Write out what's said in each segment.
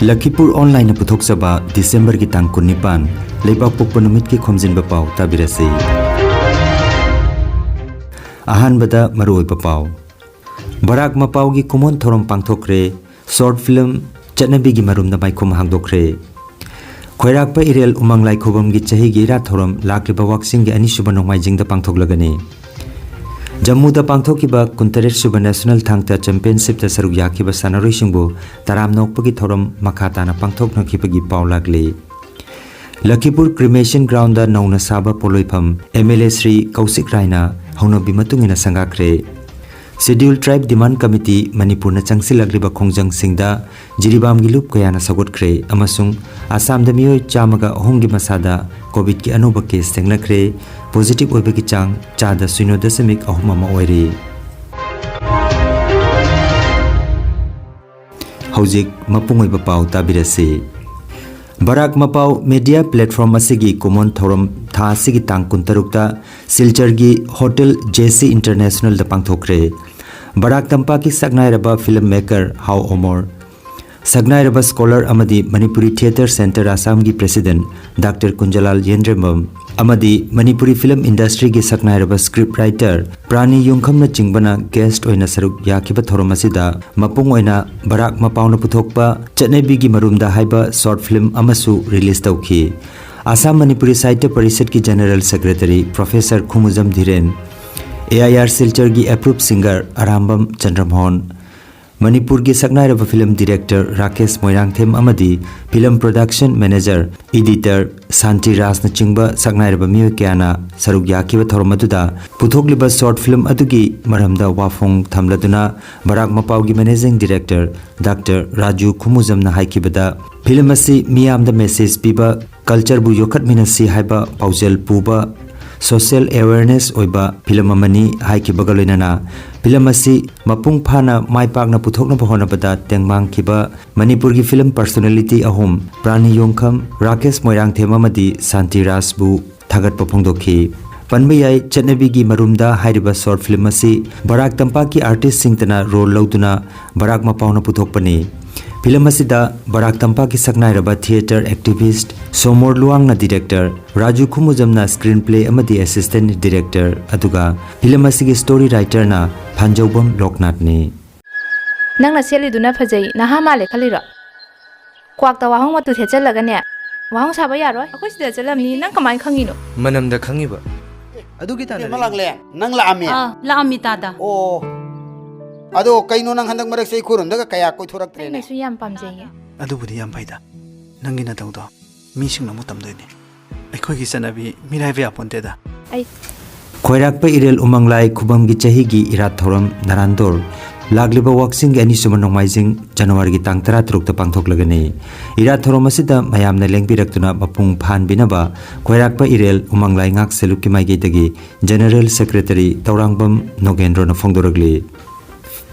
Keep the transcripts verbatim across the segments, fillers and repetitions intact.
ꯂꯈꯤꯄꯨꯔ ꯑꯣꯟꯂꯥꯏꯟꯅ ꯄꯨꯊꯣꯛꯆꯕ ꯗꯤꯁꯦꯝꯕꯔꯒꯤ ꯇꯥꯡ ꯀꯨꯟꯅꯤꯄꯥꯟ, ꯂꯩꯕꯥꯛꯄꯣꯛꯄ ꯅꯨꯃꯤꯠꯀꯤ ꯈꯣꯝꯖꯤꯟꯕ ꯄꯥꯎ ꯇꯥꯕꯤꯔꯁꯤ꯫ ꯑꯍꯥꯟꯕꯗ ꯃꯔꯨꯑꯣꯏꯕ ꯄꯥꯎ꯫ ꯕꯔꯥꯛ ꯃꯄꯥꯎꯒꯤ ꯀꯨꯝꯑꯣꯟ ꯊꯧꯔꯝ ꯄꯥꯡꯊꯣꯛꯈ꯭ꯔꯦ꯫ ꯁꯣꯔꯠ ꯐꯤꯂꯝ ꯆꯠꯅꯕꯤꯒꯤ ꯃꯔꯨꯝꯗ ꯃꯥꯏꯈꯨꯝ ꯍꯥꯡꯗꯣꯛꯈ꯭ꯔꯦ꯫ ꯈꯣꯏꯔꯥꯛꯄ ꯏꯔꯦꯜ ꯎꯃꯪ ꯂꯥꯏ ꯈꯨꯕꯝꯒꯤ ꯆꯍꯤꯒꯤ ꯏꯔꯥꯠ ꯊꯧꯔꯝ ꯂꯥꯛꯂꯤꯕ ꯋꯥꯛꯆꯤꯡꯒꯤ ꯑꯅꯤꯁꯨꯕ ꯅꯣꯡꯃꯥꯏꯖꯤꯡꯗ ꯄꯥꯡꯊꯣꯛꯂꯒꯅꯤ꯫ ꯖꯝꯃꯨꯗ ꯄꯥꯡꯊꯣꯛꯈꯤꯕ ꯀꯨꯟꯇꯔꯦꯠ ꯁꯨꯕ ꯅꯦꯁꯅꯦꯜ ꯊꯥꯡ ꯇꯥ ꯆꯦꯝꯄꯤꯌꯟꯁꯤꯞꯇ ꯁꯔꯨꯛ ꯌꯥꯈꯤꯕ ꯁꯥꯟꯅꯔꯣꯏꯁꯤꯡꯕꯨ ꯇꯔꯥꯝꯅ ꯑꯣꯛꯄꯒꯤ ꯊꯧꯔꯝ ꯃꯈꯥ ꯇꯥꯅ ꯄꯥꯡꯊꯣꯛꯅꯈꯤꯕꯒꯤ ꯄꯥꯎ ꯂꯥꯛꯂꯤ꯫ ꯂꯈꯤꯄꯨꯔ ꯀ꯭ꯔꯤꯃꯦꯁꯟ ꯒ꯭ꯔꯥꯎꯟꯗ ꯅꯧꯅ ꯁꯥꯕ ꯄꯣꯠꯂꯣꯏꯐꯝ ꯑꯦꯝ ꯑꯦꯜ ꯑꯦ ꯁ꯭ꯔꯤ ꯀꯧꯁꯤꯛ ꯔꯥꯏꯅ ꯍꯧꯅꯕꯤ ꯃꯇꯨꯡ ꯏꯟꯅ ꯁꯪꯒꯥꯈ꯭ꯔꯦ꯫ ꯁꯦꯗ꯭ꯌꯨꯜ ꯇ꯭ꯔꯥꯏꯕ ꯗꯤꯃꯥꯟꯗ ꯀꯃꯤꯇꯤ ꯃꯅꯤꯄꯨꯔꯅ ꯆꯪꯁꯤꯜꯂꯛꯂꯤꯕ ꯈꯣꯡꯖꯪꯁꯤꯡꯗ ꯖꯤꯔꯤꯕꯥꯝꯒꯤ ꯂꯨꯞ ꯀꯌꯥꯅ ꯁꯧꯒꯠꯈ꯭ꯔꯦ ꯑꯃꯁꯨꯡ ꯑꯁꯥꯝꯗ ꯃꯤꯑꯣꯏ ꯆꯥꯝꯃꯒ ꯑꯍꯨꯝꯒꯤ ꯃꯁꯥꯗ ꯀꯣꯚꯤꯗꯀꯤ ꯑꯅꯧꯕ ꯀꯦꯁ ꯊꯦꯡꯅꯈ꯭ꯔꯦ꯫ ꯄꯣꯖꯤꯇꯤꯚ ꯑꯣꯏꯕꯒꯤ ꯆꯥꯡ ꯆꯥꯗ ꯁꯤꯅꯣ ꯗꯁꯃꯤꯛ ꯑꯍꯨꯝ ꯑꯃ ꯑꯣꯏꯔꯤ꯫ ꯍꯧꯖꯤꯛ ꯃꯄꯨꯡ ꯑꯣꯏꯕ ꯄꯥꯎ ꯇꯥꯕꯤꯔꯁꯤ꯫ ꯕꯔꯥꯛ ꯃꯄꯥꯎ ꯃꯦꯗꯤꯌꯥ ꯄ꯭ꯂꯦꯠꯐꯣꯔꯝ ꯑꯁꯤꯒꯤ ꯀꯨꯝꯑꯣꯟ ꯊꯧꯔꯝ ꯊꯥ ꯑꯁꯤꯒꯤ ꯇꯥꯡ ꯀꯨꯟꯇꯔꯨꯛꯇ ꯁꯤꯜꯆꯔꯒꯤ ꯍꯣꯇꯦꯜ ꯖꯦ ꯁꯤ ꯏꯟꯇꯔꯅꯦꯁꯅꯦꯜꯗ ꯄꯥꯡꯊꯣꯛꯈ꯭ꯔꯦ꯫ ꯕꯔꯥꯛ ꯇꯝꯄꯥꯛꯀꯤ ꯁꯛꯅꯥꯏꯔꯕ ꯐꯤꯂꯝ ꯃꯦꯀꯔ ꯍꯥꯎ ꯑꯣꯃꯣꯔ, ꯁꯛꯅꯥꯏꯔꯕ ꯁ꯭ꯀꯣꯂꯔ ꯑꯃꯗꯤ ꯃꯅꯤꯄꯨꯔꯤ ꯊꯤꯌꯦꯇꯔ ꯁꯦꯟꯇꯔ ꯑꯁꯥꯝꯒꯤ ꯄ꯭ꯔꯦꯁꯤꯗꯦꯟꯠ ꯗꯥꯛꯇꯔ ꯀꯨꯟꯖꯂꯥꯜ ꯌꯦꯟꯗ꯭ꯔꯦꯝꯕꯝ ꯑꯃꯗꯤ ꯃꯅꯤꯄꯨꯔꯤ ꯐꯤꯂꯝ ꯏꯟꯗꯁꯇ꯭ꯔꯤꯒꯤ ꯁꯛꯅꯥꯏꯔꯕ ꯁ꯭ꯀ꯭ꯔꯤꯞ ꯔꯥꯏꯇꯔ ꯄ꯭ꯔꯥꯅꯤ ꯌꯨꯝꯈꯝꯅꯆꯤꯡꯕꯅ ꯒꯦꯁꯠ ꯑꯣꯏꯅ ꯁꯔꯨꯛ ꯌꯥꯈꯤꯕ ꯊꯧꯔꯝ ꯑꯁꯤꯗ ꯃꯄꯨꯡ ꯑꯣꯏꯅ ꯕꯔꯥꯛ ꯃꯄꯥꯎꯅ ꯄꯨꯊꯣꯛꯄ ꯆꯠꯅꯕꯤꯒꯤ ꯃꯔꯨꯝꯗ ꯍꯥꯏꯕ ꯁꯣꯔꯠ ꯐꯤꯂꯝ ꯑꯃꯁꯨ ꯔꯤꯂꯤꯖ ꯇꯧꯈꯤ꯫ ꯑꯁꯥꯝ ꯃꯅꯤꯄꯨꯔꯤ ꯁꯥꯍꯤꯇ꯭ꯌ ꯄꯔꯤꯁꯠꯀꯤ general secretary professor Khumukcham Dhiren, A I R ꯁꯤꯜꯆꯔꯒꯤ ꯑꯦꯄ꯭ꯔꯨꯞ ꯁꯤꯡꯒꯔ ꯑꯔꯥꯝꯕꯝ ꯆꯟꯗ꯭ꯔꯃꯣꯍꯟ, ꯃꯅꯤꯄꯨꯔꯒꯤ ꯁꯛꯅꯥꯏꯔꯕ ꯐꯤꯂꯝ ꯗꯤꯔꯦꯛꯇꯔ ꯔꯥꯀꯦꯁ ꯃꯣꯏꯔꯥꯡꯊꯦꯝ ꯑꯃꯗꯤ film production manager, editor Shanti ꯔꯥꯖꯅꯆꯤꯡꯕ ꯁꯛꯅꯥꯏꯔꯕ ꯃꯤꯑꯣꯏ ꯀꯌꯥꯅ ꯁꯔꯨꯛ ꯌꯥꯈꯤꯕ ꯊꯧꯔꯝ ꯑꯗꯨꯗ ꯄꯨꯊꯣꯛꯂꯤꯕ ꯁꯣꯔꯠ ꯐꯤꯂꯝ ꯑꯗꯨꯒꯤ ꯃꯔꯝꯗ ꯋꯥꯐꯣꯡ ꯊꯝꯂꯗꯨꯅ ꯕꯔꯥꯛ ꯃꯄꯥꯎꯒꯤ ꯃꯦꯅꯦꯖꯤꯡ ꯗꯤꯔꯦꯛꯇꯔ ꯗꯥꯛꯇꯔ ꯔꯥꯖꯨ ꯈꯨꯃꯨꯖꯝꯅ ꯍꯥꯏꯈꯤꯕꯗ, ꯐꯤꯂꯝ ꯑꯁꯤ ꯃꯤꯌꯥꯝꯗ ꯃꯦꯁꯦꯖ ꯄꯤꯕ, ꯀꯜꯆꯔꯕꯨ ꯌꯣꯛꯈꯠꯃꯤꯟꯅꯁꯤ ꯍꯥꯏꯕ ꯄꯥꯎꯖꯦꯜ ꯄꯨꯕ, ꯁꯣꯁꯤꯌꯦꯜ ꯑꯦꯋꯦꯌꯔꯅꯦꯁ ꯑꯣꯏꯕ ꯐꯤꯂꯝ ꯑꯃꯅꯤ ꯍꯥꯏꯈꯤꯕꯒ ꯂꯣꯏꯅꯅ ꯐꯤꯂꯝ ꯑꯁꯤ ꯃꯄꯨꯡ ꯐꯥꯅ ꯃꯥꯏ ꯄꯥꯛꯅ ꯄꯨꯊꯣꯛꯅꯕ ꯍꯣꯠꯅꯕꯗ ꯇꯦꯡꯕꯥꯡꯈꯤꯕ ꯃꯅꯤꯄꯨꯔꯒꯤ ꯐꯤꯂꯝ ꯄꯔꯁꯣꯅꯦꯂꯤꯇꯤ ꯑꯍꯨꯝ, ꯄ꯭ꯔꯥꯅꯤ ꯌꯣꯡꯈꯝ, ꯔꯥꯀꯦꯁ ꯃꯣꯏꯔꯥꯡꯊꯦꯝ ꯑꯃꯗꯤ ꯁꯥꯟꯇꯤ ꯔꯥꯖꯕꯨ ꯊꯥꯒꯠꯄ ꯐꯣꯡꯗꯣꯛꯈꯤ꯫ ꯄꯟꯕ ꯌꯥꯏ, ꯆꯠꯅꯕꯤꯒꯤ ꯃꯔꯨꯝꯗ ꯍꯥꯏꯔꯤꯕ ꯁꯣꯔꯠ ꯐꯤꯂꯝ ꯑꯁꯤ ꯕꯔꯥꯛ ꯇꯝꯄꯥꯛꯀꯤ ꯑꯥꯔꯇꯤꯁꯁꯤꯡꯇꯅ ꯔꯣꯜ ꯂꯧꯗꯨꯅ ꯕꯔꯥꯛ ꯃꯄꯥꯎꯅ ꯄꯨꯊꯣꯛꯄꯅꯤ꯫ ꯐꯤꯂꯝ ꯑꯁꯤꯗ ꯕꯔꯥꯛ ꯇꯝꯄꯥꯛꯀꯤ ꯁꯛꯅꯥꯏꯔꯕ theatre activist ꯁꯣꯃꯣꯔ ꯂꯨꯋꯥꯡꯅ director, ꯔꯥꯖꯨ ꯈꯨꯃꯨꯖꯝꯅ screenplay ꯑꯃꯗꯤ assistant director, ꯑꯗꯨꯒ ꯐꯤꯂꯝ ꯑꯁꯤꯒꯤ story writerꯅ ꯐꯥꯟꯖꯧꯕꯝ ꯂꯣꯛꯅꯥꯊꯅꯤ꯫ ꯅꯪꯅ ꯁꯦꯠꯂꯤꯗꯨꯅ ꯐꯖꯩ, ꯅꯍꯥ ꯃꯥꯜꯂꯦ ꯈꯜꯂꯤꯔꯣ? ꯀ꯭ꯋꯥꯛꯇ ꯋꯥꯍꯣꯡ ꯃꯇꯨ ꯊꯦꯠꯆꯜꯂꯒꯅꯦ, ꯋꯥꯍꯣꯡ ꯁꯥꯕ ꯌꯥꯔꯣꯏ꯫ ꯑꯩꯈꯣꯏ ꯁꯤꯗ ꯆꯠꯂꯝꯅꯤ, ꯅꯪ ꯀꯃꯥꯏꯅ ꯈꯪꯉꯤꯅꯣ? ꯃꯅꯝꯗ ꯈꯪꯉꯤꯕ꯫ ꯑꯗꯨꯒꯤ ꯇꯥꯟꯅꯔꯤꯅꯤ꯫ ꯂꯥꯛꯂꯦ? ꯅꯪ ꯂꯥꯛꯑꯝꯃꯤ? ꯑꯥ, ꯂꯥꯛꯑꯝꯃꯤ ꯇꯥꯗ꯫ ꯑꯣ꯫ ꯑꯗꯣ ꯀꯩꯅꯣ ꯅꯪ ꯍꯟꯗꯛ ꯃꯔꯛꯁꯦ ꯑꯩꯈꯣꯏꯔꯣꯝꯗꯒ ꯀꯌꯥ ꯀꯣꯏꯊꯣꯔꯛꯇ꯭ꯔꯦꯅꯦ? ꯑꯩꯅꯁꯨ ꯌꯥꯝ ꯄꯥꯝꯖꯩꯌꯦ꯫ ꯑꯗꯨꯕꯨꯗꯤ ꯌꯥꯝ ꯐꯩꯗ꯫ ꯅꯪꯒꯤ ꯅꯇꯧꯗꯣ ꯃꯤꯁꯤꯡꯅ ꯑꯃꯨꯛ ꯇꯝꯗꯣꯏꯅꯦ꯫ ꯑꯩꯈꯣꯏꯒꯤ ꯆꯠꯅꯕꯤ ꯃꯤꯔꯥꯏꯕ ꯌꯥꯄꯣꯟꯇꯦꯗ꯫ ꯑꯩ ꯈꯣꯏꯔꯥꯛꯄ ꯏꯔꯦꯜ ꯎꯃꯪꯂꯥꯏ ꯈꯨꯕꯝꯒꯤ ꯆꯍꯤꯒꯤ ꯏꯔꯥꯠ ꯊꯧꯔꯝ ꯅꯔꯥꯟꯗꯣꯔ ꯂꯥꯛꯂꯤꯕ ꯋꯥꯛꯆꯤꯡꯒꯤ ꯑꯅꯤꯁꯨꯕ ꯅꯣꯡꯃꯥꯏꯖꯤꯡ ꯖꯅꯋꯥꯔꯤꯒꯤ ꯇꯥꯡ ꯇꯔꯥꯇꯔꯨꯛꯇ ꯄꯥꯡꯊꯣꯛꯂꯒꯅꯤ꯫ ꯏꯔꯥꯠ ꯊꯧꯔꯝ ꯑꯁꯤꯗ ꯃꯌꯥꯝꯅ ꯂꯦꯡꯕꯤꯔꯛꯇꯨꯅ ꯃꯄꯨꯡ ꯐꯥꯍꯟꯕꯤꯅꯕ ꯈꯣꯏꯔꯥꯛꯄ ꯏꯔꯦꯜ ꯎꯃꯪꯂꯥꯏ ꯉꯥꯛ ꯁꯦꯜꯂꯨꯞꯀꯤ ꯃꯥꯏꯀꯩꯗꯒꯤ General Secretary ꯇꯧꯔꯥꯡꯕꯝ ꯅꯣꯒꯦꯟꯗ꯭ꯔꯣꯅ ꯐꯣꯡꯗꯣꯔꯛꯂꯤ꯫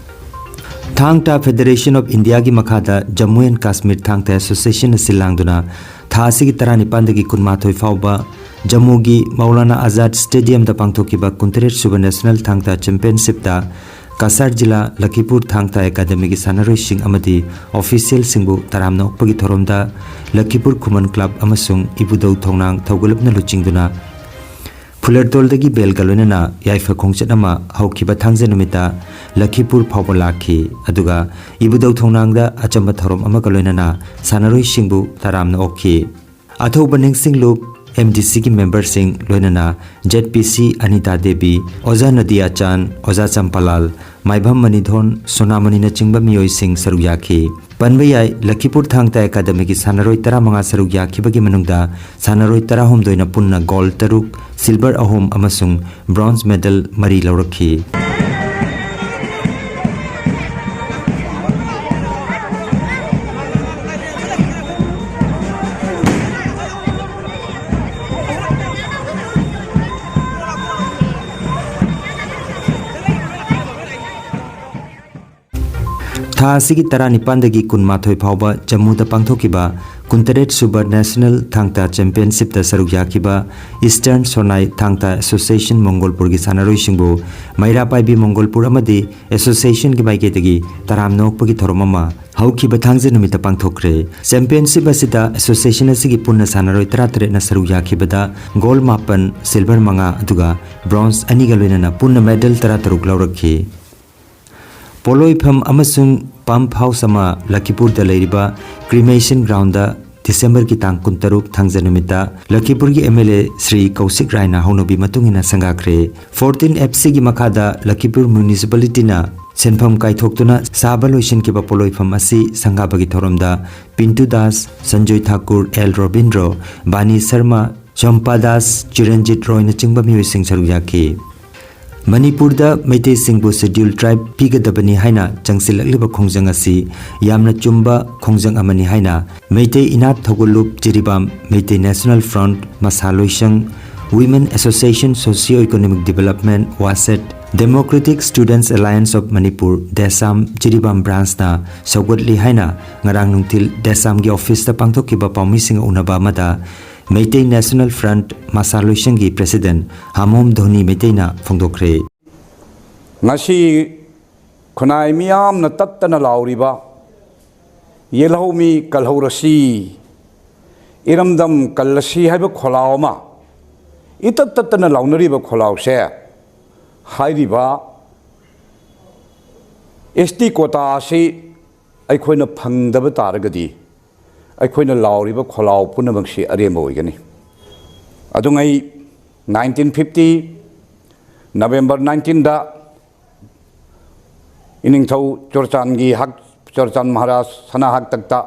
ꯊꯥꯡ ꯇꯥ Federation of Indiaꯒꯤ ꯃꯈꯥꯗ Jammu and Kashmir ꯊꯥꯡ ꯇꯥ Associationꯅ ꯁꯤꯜ ꯂꯥꯡꯗꯨꯅ ꯊꯥ ꯑꯁꯤꯒꯤ ꯇꯔꯥꯅꯤꯄꯥꯟꯗꯒꯤ ꯀꯨꯟꯃꯥꯊꯣꯏ ꯐꯥꯎꯕ ꯖꯝꯃꯨꯒꯤ ꯃꯧꯂꯥꯅꯥ ꯑꯥꯖꯥꯗ Stadiumꯗ ꯄꯥꯡꯊꯣꯛꯈꯤꯕ ꯀꯨꯟꯇꯔꯦꯠ ꯁꯨꯕ National ꯊꯥꯡ ꯇꯥ Championshipꯇ ꯀꯁꯥꯔ ꯖꯤꯂꯥ ꯂꯈꯤꯄꯨꯔ ꯊꯥꯡ ꯇꯥ Academyꯒꯤ ꯁꯥꯟꯅꯔꯣꯏꯁꯤꯡ ꯑꯃꯗꯤ officialꯁꯤꯡꯕꯨ ꯇꯔꯥꯝꯅ ꯑꯣꯛꯄꯒꯤ ꯊꯧꯔꯝꯗ ꯂꯈꯤꯄꯨꯔ ꯈꯨꯃꯟ club ꯑꯃꯁꯨꯡ ꯏꯕꯨꯙꯧ ꯊꯣꯡꯅꯥꯡ ꯊꯧꯒꯜꯂꯨꯞꯅ ꯂꯨꯆꯤꯡꯗꯨꯅ ꯐꯨꯂꯔꯇꯣꯜꯗꯒꯤ bellꯒ ꯂꯣꯏꯅꯅ ꯌꯥꯏꯐ ꯈꯣꯡꯆꯠ ꯑꯃ ꯍꯧꯈꯤꯕ ꯊꯥꯡꯖ ꯅꯨꯃꯤꯠꯇ ꯂꯈꯤꯄꯨꯔ ꯐꯥꯎꯕ ꯂꯥꯛꯈꯤ꯫ ꯑꯗꯨꯒ ꯏꯕꯨꯙꯧ ꯊꯣꯡꯅꯥꯡꯗ ꯑꯆꯝꯕ ꯊꯧꯔꯝ ꯑꯃꯒ ꯂꯣꯏꯅꯅ ꯁꯥꯟꯅꯔꯣꯏꯁꯤꯡꯕꯨ ꯇꯔꯥꯝꯅ ꯑꯣꯛꯈꯤ꯫ ꯑꯊꯧꯕ ꯅꯤꯡꯁꯤꯡꯂꯨꯞ MDCꯒꯤ memberꯁꯤꯡ ꯂꯣꯏꯅꯅ ZPC ꯑꯅꯤꯇꯥ ꯗꯦꯕꯤ, ꯑꯣꯖꯥ ꯅꯗꯤꯌꯥ ꯆꯥꯟ, ꯑꯣꯖꯥ ꯆꯝꯄꯥꯂꯥꯜ, ꯃꯥꯏꯕꯝ ꯃꯅꯤꯊꯣꯟ, ꯁꯣꯅꯥꯃꯅꯤꯅꯆꯤꯡꯕ ꯃꯤꯑꯣꯏꯁꯤꯡ ꯁꯔꯨꯛ ꯌꯥꯈꯤ꯫ ꯄꯟꯕ ꯌꯥꯏ, ꯂꯈꯤꯄꯨꯔ ꯊꯥꯡ ꯇꯥ Academyꯒꯤ ꯁꯥꯟꯅꯔꯣꯏ ꯇꯔꯥꯃꯉꯥ ꯁꯔꯨꯛ ꯌꯥꯈꯤꯕꯒꯤ ꯃꯅꯨꯡꯗ ꯁꯥꯟꯅꯔꯣꯏ ꯇꯔꯥꯍꯨꯝꯗꯣꯏꯅ ꯄꯨꯟꯅ gold ꯇꯔꯨꯛ, silver ꯑꯍꯨꯝ ꯑꯃꯁꯨꯡ bronze medal ꯃꯔꯤ ꯂꯧꯔꯛꯈꯤ꯫ ꯊꯥ ꯑꯁꯤꯒꯤ ꯇꯔꯥꯅꯤꯄꯥꯟꯗꯒꯤ ꯀꯨꯟꯃꯥꯊꯣꯏ ꯐꯥꯎꯕ ꯖꯝꯃꯨꯗ ꯄꯥꯡꯊꯣꯛꯈꯤꯕ ꯀꯨꯟꯇꯔꯦꯠ ꯁꯨꯕ National ꯊꯥꯡ ꯇꯥ Championshipꯇ ꯁꯔꯨꯛ ꯌꯥꯈꯤꯕ Eastern Sonai ꯊꯥꯡ ꯇꯥ Association ꯃꯪꯒꯣꯜꯄꯨꯔꯒꯤ ꯁꯥꯟꯅꯔꯣꯏꯁꯤꯡꯕꯨ ꯃꯩꯔꯥ ꯄꯥꯏꯕꯤ ꯃꯪꯒꯣꯜꯄꯨꯔ ꯑꯃꯗꯤ Associationꯒꯤ ꯃꯥꯏꯀꯩꯗꯒꯤ ꯇꯔꯥꯝꯅ ꯑꯣꯛꯄꯒꯤ ꯊꯧꯔꯝ ꯑꯃ ꯍꯧꯈꯤꯕ ꯊꯥꯡꯖ ꯅꯨꯃꯤꯠꯇ ꯄꯥꯡꯊꯣꯛꯈ꯭ꯔꯦ꯫ Championship ꯑꯁꯤꯗ Association ꯑꯁꯤꯒꯤ ꯄꯨꯟꯅ ꯁꯥꯟꯅꯔꯣꯏ ꯇꯔꯥꯇꯔꯦꯠꯅ ꯁꯔꯨꯛ ꯌꯥꯈꯤꯕꯗ gold ꯃꯥꯄꯟ, silver ꯃꯉꯥ ꯑꯗꯨꯒ bronze ꯑꯅꯤꯒ ꯂꯣꯏꯅꯅ ꯄꯨꯟꯅ medal ꯇꯔꯥꯇꯔꯨꯛ ꯂꯧꯔꯛꯈꯤ꯫ ꯄꯣꯂꯣꯏꯐꯝ ꯑꯃꯁꯨꯡ pump house ꯑꯃ ꯂꯈꯤꯄꯨꯔꯗ ꯂꯩꯔꯤꯕ Cremation Groundꯗ Decemberꯒꯤ ꯇꯥꯡ ꯀꯨꯟꯇꯔꯨꯛ ꯊꯥꯡꯖ ꯅꯨꯃꯤꯠꯇ ꯂꯈꯤꯄꯨꯔꯒꯤ MLA ꯁ꯭ꯔꯤ ꯀꯧꯁꯤꯛ ꯔꯥꯏꯅ ꯍꯧꯅꯕꯤ ꯃꯇꯨꯡ ꯏꯟꯅ ꯁꯪꯒꯥꯈ꯭ꯔꯦ꯫ Fourteen Fcꯒꯤ ꯃꯈꯥꯗ ꯂꯈꯤꯄꯨꯔ Municipalityꯅ ꯁꯦꯟꯐꯝ ꯀꯥꯏꯊꯣꯛꯇꯨꯅ ꯁꯥꯕ ꯂꯣꯏꯁꯤꯟꯈꯤꯕ ꯄꯣꯂꯣꯏꯐꯝ ꯑꯁꯤ ꯁꯪꯒꯥꯕꯒꯤ ꯊꯧꯔꯝꯗ ꯄꯤꯟꯇꯨ ꯗꯥꯁ, ꯁꯟꯖꯣꯏ ꯊꯥꯀꯨꯔ, ꯑꯦꯜ ꯔꯣꯕꯤꯟꯗ꯭ꯔꯣ, ꯕꯥꯅꯤ ꯁꯔꯃ, ꯆꯝꯄꯥ ꯗꯥꯁ, ꯆꯤꯔꯟꯖꯤꯠ ꯔꯣꯏꯅꯆꯤꯡꯕ ꯃꯤꯑꯣꯏꯁꯤꯡ ꯁꯔꯨꯛ ꯌꯥꯈꯤ꯫ ꯃꯅꯤꯄꯨꯔꯗ ꯃꯩꯇꯩꯁꯤꯡꯕꯨ Scheduled Tribe ꯄꯤꯒꯗꯕꯅꯤ ꯍꯥꯏꯅ ꯆꯪꯁꯤꯜꯂꯛꯂꯤꯕ ꯈꯣꯡꯖꯪ ꯑꯁꯤ ꯌꯥꯝꯅ ꯆꯨꯝꯕ ꯈꯣꯡꯖꯪ ꯑꯃꯅꯤ ꯍꯥꯏꯅ ꯃꯩꯇꯩ ꯏꯅꯥꯠ ꯊꯧꯒꯜꯂꯨꯞ ꯖꯤꯔꯤꯕꯥꯝ, ꯃꯩꯇꯩ National Front, ꯃꯁꯥ ꯂꯣꯏꯁꯪ, Women Association, Socio Economic Development, WASET, Democratic Students Alliance of Manipur, ꯗꯦꯁꯥꯝ, Jiribam branchꯅ ꯁꯧꯒꯠꯂꯤ ꯍꯥꯏꯅ ꯉꯔꯥꯡ ꯅꯨꯡꯊꯤꯜ ꯗꯦꯁꯥꯝꯒꯤ officeꯇ ꯄꯥꯡꯊꯣꯛꯈꯤꯕ ꯄꯥꯎꯃꯤꯁꯤꯡꯒ ꯎꯅꯕ ꯑꯃꯗ ꯃꯩꯇꯩ National Front ꯃꯁꯥ ꯂꯣꯏꯁꯪꯒꯤ President ꯍꯥꯃꯣꯝ ꯙꯣꯅꯤ ꯃꯩꯇꯩꯅ ꯐꯣꯡꯗꯣꯛꯈ꯭ꯔꯦ꯫ ꯉꯁꯤ ꯈꯨꯟꯅꯥꯏ ꯃꯤꯌꯥꯝꯅ ꯇꯠꯇꯅ ꯂꯥꯎꯔꯤꯕ "ꯌꯦꯜꯍꯧꯃꯤ ꯀꯜꯍꯧꯔꯁꯤ, ꯏꯔꯝꯗꯝ ꯀꯜꯂꯁꯤ" ꯍꯥꯏꯕ ꯈꯣꯜꯂꯥꯎ ꯑꯃ ꯏꯇꯠ ꯇꯠꯇꯅ ꯂꯥꯎꯅꯔꯤꯕ ꯈꯣꯜꯂꯥꯎꯁꯦ, ꯍꯥꯏꯔꯤꯕ S T quota ꯑꯁꯤ ꯑꯩꯈꯣꯏꯅ ꯐꯪꯗꯕ ꯇꯥꯔꯒꯗꯤ, ꯑꯩꯈꯣꯏꯅ ꯂꯥꯎꯔꯤꯕ ꯈꯣꯜꯂꯥꯎ ꯄꯨꯝꯅꯃꯛꯁꯤ ꯑꯔꯦꯝꯕ ꯑꯣꯏꯒꯅꯤ꯫ ꯑꯗꯨꯉꯩ nineteen fifty November nineteenꯗ ꯏꯅꯤꯡꯊꯧ ꯆꯨꯔꯆꯥꯟꯒꯤ ꯍꯛ-, ꯆꯨꯔꯆꯥꯟ ꯃꯍꯥꯔꯥꯖ ꯁꯅꯥ ꯍꯥꯛꯇꯛꯇ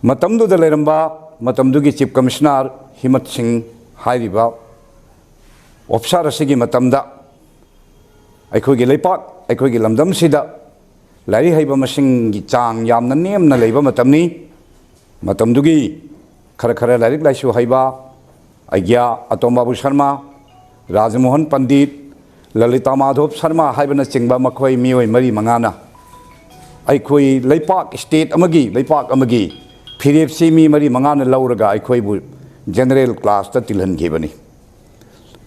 ꯃꯇꯝꯗꯨꯗ ꯂꯩꯔꯝꯕ ꯃꯇꯝꯗꯨꯒꯤ Chief Commissioner ꯍꯤꯃꯠ ꯁꯤꯡ ꯍꯥꯏꯔꯤꯕ officer ꯑꯁꯤꯒꯤ ꯃꯇꯝꯗ ꯑꯩꯈꯣꯏꯒꯤ ꯂꯩꯄꯥꯛ, ꯑꯩꯈꯣꯏꯒꯤ ꯂꯝꯗꯝꯁꯤꯗ ꯂꯥꯏꯔꯤꯛ ꯍꯩꯕ ꯃꯁꯤꯡꯒꯤ ꯆꯥꯡ ꯌꯥꯝꯅ ꯅꯦꯝꯅ ꯂꯩꯕ ꯃꯇꯝꯅꯤ꯫ ꯃꯇꯝꯗꯨꯒꯤ ꯈꯔ ꯈꯔ ꯂꯥꯏꯔꯤꯛ ꯂꯥꯏꯁꯨ ꯍꯩꯕ ꯑꯩꯒ꯭ꯌꯥ ꯑꯇꯣꯝ ꯕꯥꯕꯨ ꯁꯔꯃ, ꯔꯥꯖꯃꯣꯍꯟ ꯄꯟꯗꯤꯠ, ꯂꯂꯤꯇꯥ ꯃꯥꯙꯣꯞ ꯁꯔꯃ ꯍꯥꯏꯕꯅꯆꯤꯡꯕ ꯃꯈꯣꯏ ꯃꯤꯑꯣꯏ ꯃꯔꯤ ꯃꯉꯥꯅ ꯑꯩꯈꯣꯏ ꯂꯩꯄꯥꯛ, state ꯑꯃꯒꯤ, ꯂꯩꯄꯥꯛ ꯑꯃꯒꯤ ꯐꯤꯔꯦꯞꯁꯤ ꯃꯤ ꯃꯔꯤ ꯃꯉꯥꯅ ꯂꯧꯔꯒ ꯑꯩꯈꯣꯏꯕꯨ general classꯇ ꯇꯤꯜꯍꯟꯈꯤꯕꯅꯤ꯫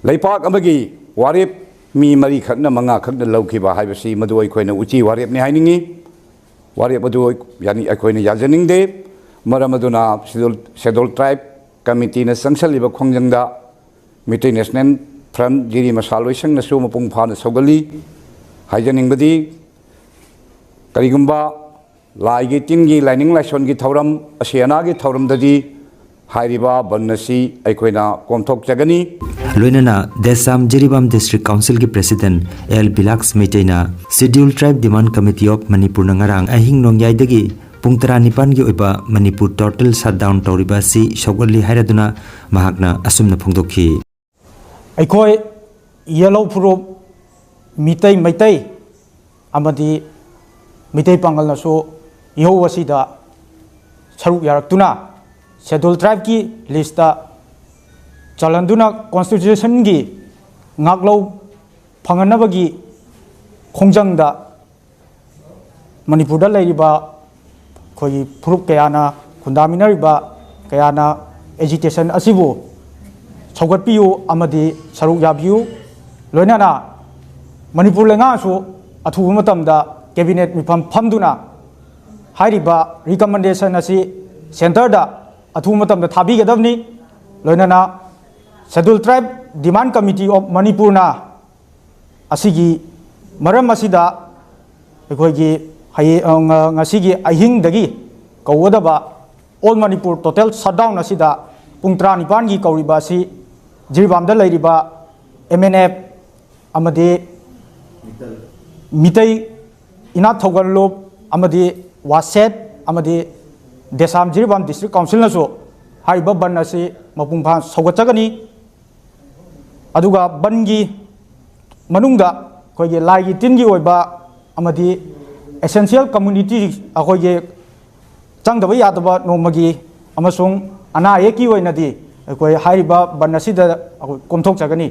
ꯂꯩꯄꯥꯛ ꯑꯃꯒꯤ ꯋꯥꯔꯦꯞ ꯃꯤ ꯃꯔꯤꯈꯛꯅ, ꯃꯉꯥꯈꯛꯅ ꯂꯧꯈꯤꯕ ꯍꯥꯏꯕꯁꯤ ꯃꯗꯨ ꯑꯩꯈꯣꯏꯅ ꯎꯆꯤ ꯋꯥꯔꯦꯞꯅꯤ ꯍꯥꯏꯅꯤꯡꯏ꯫ ꯋꯥꯔꯦꯞ ꯑꯗꯨ ꯌꯥꯅꯤ-, ꯑꯩꯈꯣꯏꯅ ꯌꯥꯖꯅꯤꯡꯗꯦ꯫ ꯃꯔꯝ ꯑꯗꯨꯅ Schedule, Schedule Tribe Committeeꯅ ꯆꯪꯁꯜꯂꯤꯕ ꯈꯣꯡꯖꯪꯗ Meitei National Front ꯖꯤꯔꯤ ꯃꯁꯥ ꯂꯣꯏꯁꯪꯅꯁꯨ ꯃꯄꯨꯡ ꯐꯥꯅ ꯁꯧꯒꯠꯂꯤ꯫ ꯍꯥꯏꯖꯅꯤꯡꯕꯗꯤ, ꯀꯔꯤꯒꯨꯝꯕ ꯂꯥꯏꯒꯤ ꯇꯤꯟꯒꯤ, ꯂꯥꯏꯅꯤꯡ ꯂꯥꯏꯁꯣꯟꯒꯤ ꯊꯧꯔꯝ, ꯑꯁꯤ ꯑꯅꯥꯒꯤ ꯊꯧꯔꯝꯗꯗꯤ ꯍꯥꯏꯔꯤꯕ ꯕꯟ ꯑꯁꯤ ꯑꯩꯈꯣꯏꯅ ꯀꯣꯝꯊꯣꯛꯆꯒꯅꯤ꯫ ꯂꯣꯏꯅꯅ ꯗꯦꯁꯥꯝ ꯖꯤꯔꯤꯕꯥꯝ District Councilꯒꯤ President ꯑꯦꯜ ꯕꯤꯂꯥꯛꯁ ꯃꯩꯇꯩꯅ Schedule Tribe Demand Committee of ꯃꯅꯤꯄꯨꯔꯅ ꯉꯔꯥꯡ ꯑꯍꯤꯡ ꯅꯣꯡꯌꯥꯏꯗꯒꯤ ꯄꯨꯡ ꯇꯔꯥꯅꯤꯄꯥꯟꯒꯤ ꯑꯣꯏꯕ ꯃꯅꯤꯄꯨꯔ total shutdown ꯇꯧꯔꯤꯕ ꯑꯁꯤ ꯁꯧꯒꯠꯂꯤ ꯍꯥꯏꯔꯗꯨꯅ ꯃꯍꯥꯛꯅ ꯑꯁꯨꯝꯅ ꯐꯣꯡꯗꯣꯛꯈꯤ꯫ ꯑꯩꯈꯣꯏ ꯌꯦꯜꯍꯧ ꯐꯨꯔꯨꯞ, ꯃꯤꯇꯩ ꯃꯩꯇꯩ ꯑꯃꯗꯤ ꯃꯤꯇꯩ ꯄꯥꯉꯜꯅꯁꯨ ꯏꯍꯧ ꯑꯁꯤꯗ ꯁꯔꯨꯛ ꯌꯥꯔꯛꯇꯨꯅ Schedule Tribeꯀꯤ listꯇ ꯆꯜꯍꯟꯗꯨꯅ Constitutionꯒꯤ ꯉꯥꯛꯂꯧ ꯐꯪꯍꯟꯅꯕꯒꯤ ꯈꯣꯡꯖꯪꯗ ꯃꯅꯤꯄꯨꯔꯗ ꯂꯩꯔꯤꯕ ꯑꯩꯈꯣꯏꯒꯤ ꯐꯨꯔꯨꯞ ꯀꯌꯥꯅ, ꯈꯨꯟꯗꯥꯃꯤꯟꯅꯔꯤꯕ ꯀꯌꯥꯅ agitation ꯑꯁꯤꯕꯨ ꯁꯧꯒꯠꯄꯤꯌꯨ ꯑꯃꯗꯤ ꯁꯔꯨꯛ ꯌꯥꯕꯤꯌꯨ꯫ ꯂꯣꯏꯅꯅ ꯃꯅꯤꯄꯨꯔ ꯂꯩꯉꯥꯛꯁꯨ ꯑꯊꯨꯕ ꯃꯇꯝꯗ cabinet ꯃꯤꯐꯝ ꯐꯝꯗꯨꯅ ꯍꯥꯏꯔꯤꯕ recommendation ꯑꯁꯤ centreꯗ ꯑꯊꯨꯕ ꯃꯇꯝꯗ ꯊꯥꯕꯤꯒꯗꯕꯅꯤ꯫ ꯂꯣꯏꯅꯅ Schedule Tribe Demand Committee of ꯃꯅꯤꯄꯨꯔꯅ ꯑꯁꯤꯒꯤ ꯃꯔꯝ ꯑꯁꯤꯗ ꯑꯩꯈꯣꯏꯒꯤ ꯍꯌꯦꯡ, ꯑ, ꯉ-, ꯉꯁꯤꯒꯤ ꯑꯍꯤꯡꯗꯒꯤ ꯀꯧꯒꯗꯕ All Manipur total shutdown ꯑꯁꯤꯗ ꯄꯨꯡ ꯇꯔꯥꯅꯤꯄꯥꯟꯒꯤ ꯀꯧꯔꯤꯕ ꯑꯁꯤ ꯖꯤꯔꯤꯕꯥꯝꯗ ꯂꯩꯔꯤꯕ M N F ꯑꯃꯗꯤ ꯃꯤꯇꯩ ꯏꯅꯥꯠ ꯊꯧꯒꯜ ꯂꯨꯞ ꯑꯃꯗꯤ ꯋꯥꯁꯦꯠ ꯑꯃꯗꯤ ꯗꯦꯁꯥꯝ ꯖꯤꯔꯤꯕꯥꯝ District Councilꯅꯁꯨ ꯍꯥꯏꯔꯤꯕ ꯕꯟ ꯑꯁꯤ ꯃꯄꯨꯡ ꯐꯥꯅ ꯁꯧꯒꯠꯆꯒꯅꯤ꯫ ꯑꯗꯨꯒ ꯕꯟꯒꯤ ꯃꯅꯨꯡꯗ ꯑꯩꯈꯣꯏꯒꯤ ꯂꯥꯏꯒꯤ ꯇꯤꯟꯒꯤ ꯑꯣꯏꯕ ꯑꯃꯗꯤ essential community, ꯑꯩꯈꯣꯏꯒꯤ ꯆꯪꯗꯕ ꯌꯥꯗꯕ ꯅꯣꯡꯃꯒꯤ ꯑꯃꯁꯨꯡ ꯑꯅꯥ ꯑꯌꯦꯛꯀꯤ ꯑꯣꯏꯅꯗꯤ ꯑꯩꯈꯣꯏ ꯍꯥꯏꯔꯤꯕ ꯕꯟ ꯑꯁꯤꯗ ꯑꯩꯈꯣꯏ ꯀꯣꯝꯊꯣꯛꯆꯒꯅꯤ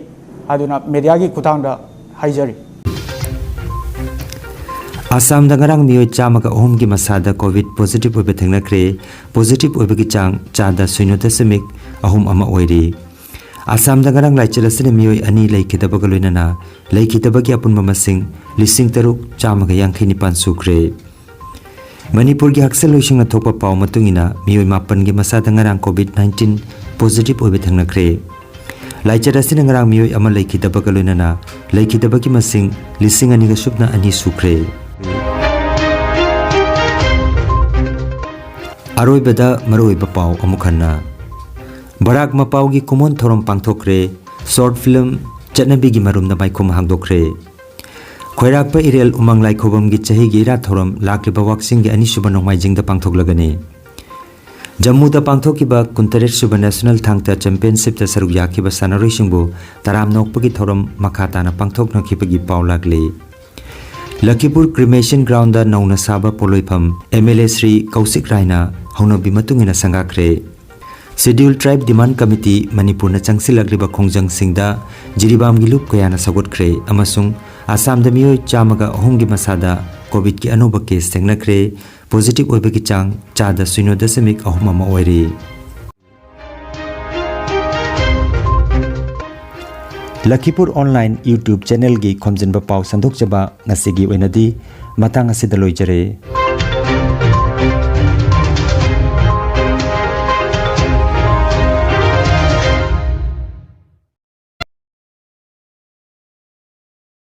ꯍꯥꯏꯗꯨꯅ mediaꯒꯤ ꯈꯨꯠꯊꯥꯡꯗ ꯍꯥꯏꯖꯔꯤ꯫ ꯑꯁꯥꯝꯗ ꯉꯔꯥꯡ ꯃꯤꯑꯣꯏ ꯆꯥꯝꯃꯒ ꯑꯍꯨꯝꯒꯤ ꯃꯁꯥꯗ ꯀꯣꯚꯤꯗ ꯄꯣꯖꯤꯇꯤꯚ ꯑꯣꯏꯕ ꯊꯦꯡꯅꯈ꯭ꯔꯦ꯫ ꯄꯣꯖꯤꯇꯤꯚ ꯑꯣꯏꯕꯒꯤ ꯆꯥꯡ ꯆꯥꯗ ꯁꯤꯅꯣ ꯗꯁꯃꯤꯛ ꯑꯍꯨꯝ ꯑꯃ ꯑꯣꯏꯔꯤ꯫ ꯑꯁꯥꯝꯗ ꯉꯔꯥꯡ ꯂꯥꯏꯆꯠ ꯑꯁꯤꯅ ꯃꯤꯑꯣꯏ ꯑꯅꯤ ꯂꯩꯈꯤꯗꯕꯒ ꯂꯣꯏꯅꯅ ꯂꯩꯈꯤꯗꯕꯒꯤ ꯑꯄꯨꯟꯕ ꯃꯁꯤꯡ ꯂꯤꯁꯤꯡ ꯇꯔꯨꯛ ꯆꯥꯝꯃꯒ ꯌꯥꯡꯈꯩ ꯅꯤꯄꯥꯟ ꯁꯨꯈ꯭ꯔꯦ꯫ ꯃꯅꯤꯄꯨꯔꯒꯤ ꯍꯛꯁꯦꯜ ꯂꯣꯏꯁꯪꯅ ꯊꯣꯛꯄ ꯄꯥꯎ ꯃꯇꯨꯡ ꯏꯟꯅ ꯃꯤꯑꯣꯏ ꯃꯥꯄꯟꯒꯤ ꯃꯁꯥꯗ ꯉꯔꯥꯡ ꯀꯣꯚꯤꯗ ꯅꯥꯏꯟꯇꯤꯟ ꯄꯣꯖꯤꯇꯤꯚ ꯑꯣꯏꯕ ꯊꯦꯡꯅꯈ꯭ꯔꯦ꯫ ꯂꯥꯏꯆꯠ ꯑꯁꯤꯅ ꯉꯔꯥꯡ ꯃꯤꯑꯣꯏ ꯑꯃ ꯂꯩꯈꯤꯗꯕꯒ ꯂꯣꯏꯅꯅ ꯂꯩꯈꯤꯗꯕꯒꯤ ꯃꯁꯤꯡ ꯂꯤꯁꯤꯡ ꯑꯅꯤꯒ ꯁꯨꯞꯅ ꯑꯅꯤ ꯁꯨꯈ꯭ꯔꯦ꯫ ꯑꯔꯣꯏꯕꯗ ꯃꯔꯨꯑꯣꯏꯕ ꯄꯥꯎ ꯑꯃꯨꯛ ꯍꯟꯅ꯫ ꯕꯔꯥꯛ ꯃꯄꯥꯎꯒꯤ ꯀꯨꯝꯑꯣꯟ ꯊꯧꯔꯝ ꯄꯥꯡꯊꯣꯛꯈ꯭ꯔꯦ꯫ ꯁꯣꯔꯠ ꯐꯤꯂꯝ ꯆꯠꯅꯕꯤꯒꯤ ꯃꯔꯨꯝꯗ ꯃꯥꯏꯈꯨꯝ ꯍꯥꯡꯗꯣꯛꯈ꯭ꯔꯦ꯫ ꯈꯣꯏꯔꯥꯛꯄ ꯏꯔꯦꯜ ꯎꯃꯪ ꯂꯥꯏ ꯈꯨꯕꯝꯒꯤ ꯆꯍꯤꯒꯤ ꯏꯔꯥꯠ ꯊꯧꯔꯝ ꯂꯥꯛꯂꯤꯕ ꯋꯥꯛꯆꯤꯡꯒꯤ ꯑꯅꯤꯁꯨꯕ ꯅꯣꯡꯃꯥꯏꯖꯤꯡꯗ ꯄꯥꯡꯊꯣꯛꯂꯒꯅꯤ꯫ ꯖꯝꯃꯨꯗ ꯄꯥꯡꯊꯣꯛꯈꯤꯕ ꯀꯨꯟꯇꯔꯦꯠ ꯁꯨꯕ ꯅꯦꯁꯅꯦꯜ ꯊꯥꯡ ꯇꯥ ꯆꯦꯝꯄꯤꯌꯟꯁꯤꯞꯇ ꯁꯔꯨꯛ ꯌꯥꯈꯤꯕ ꯁꯥꯟꯅꯔꯣꯏꯁꯤꯡꯕꯨ ꯇꯔꯥꯝꯅ ꯑꯣꯛꯄꯒꯤ ꯊꯧꯔꯝ ꯃꯈꯥ ꯇꯥꯅ ꯄꯥꯡꯊꯣꯛꯅꯈꯤꯕꯒꯤ ꯄꯥꯎ ꯂꯥꯛꯂꯤ꯫ ꯂꯈꯤꯄꯨꯔ ꯀ꯭ꯔꯤꯃꯦꯁꯟ ꯒ꯭ꯔꯥꯎꯟꯗ ꯅꯧꯅ ꯁꯥꯕ ꯄꯣꯂꯣꯏꯐꯝ ꯑꯦꯝ ꯑꯦꯜ ꯑꯦ ꯁ꯭ꯔꯤ ꯀꯧꯁꯤꯛ ꯔꯥꯏꯅ ꯍꯧꯅꯕꯤ ꯃꯇꯨꯡ ꯏꯟꯅ ꯁꯪꯒꯥꯈ꯭ꯔꯦ꯫ ꯁꯦꯗ꯭ꯌꯨꯜ ꯇ꯭ꯔꯥꯏꯕ ꯗꯤꯃꯥꯟꯗ ꯀꯃꯤꯇꯤ ꯃꯅꯤꯄꯨꯔꯅ ꯆꯪꯁꯤꯜꯂꯛꯂꯤꯕ ꯈꯣꯡꯖꯪꯁꯤꯡꯗ ꯖꯤꯔꯤꯕꯥꯝꯒꯤ ꯂꯨꯞ ꯀꯌꯥꯅ ꯁꯧꯒꯠꯈ꯭ꯔꯦ ꯑꯃꯁꯨꯡ ꯑꯁꯥꯝꯗ ꯃꯤꯑꯣꯏ ꯆꯥꯝꯃꯒ ꯑꯍꯨꯝꯒꯤ ꯃꯁꯥꯗ ꯀꯣꯚꯤꯗꯀꯤ ꯑꯅꯧꯕ ꯀꯦꯁ ꯊꯦꯡꯅꯈ꯭ꯔꯦ꯫ ꯄꯣꯖꯤꯇꯤꯚ ꯑꯣꯏꯕꯒꯤ ꯆꯥꯡ ꯆꯥꯗ ꯁꯤꯅꯣ ꯗꯁꯃꯤꯛ ꯑꯍꯨꯝ ꯑꯃ ꯑꯣꯏꯔꯤ꯫ ꯂꯈꯤꯄꯨꯔ ꯑꯣꯟꯂꯥꯏꯟ YouTube ꯆꯦꯅꯦꯜꯒꯤ ꯈꯣꯝꯖꯤꯟꯕ ꯄꯥꯎ ꯁꯟꯗꯣꯛꯆꯕ ꯉꯁꯤꯒꯤ ꯑꯣꯏꯅꯗꯤ ꯃꯇꯥꯡ ꯑꯁꯤꯗ ꯂꯣꯏꯖꯔꯦ꯫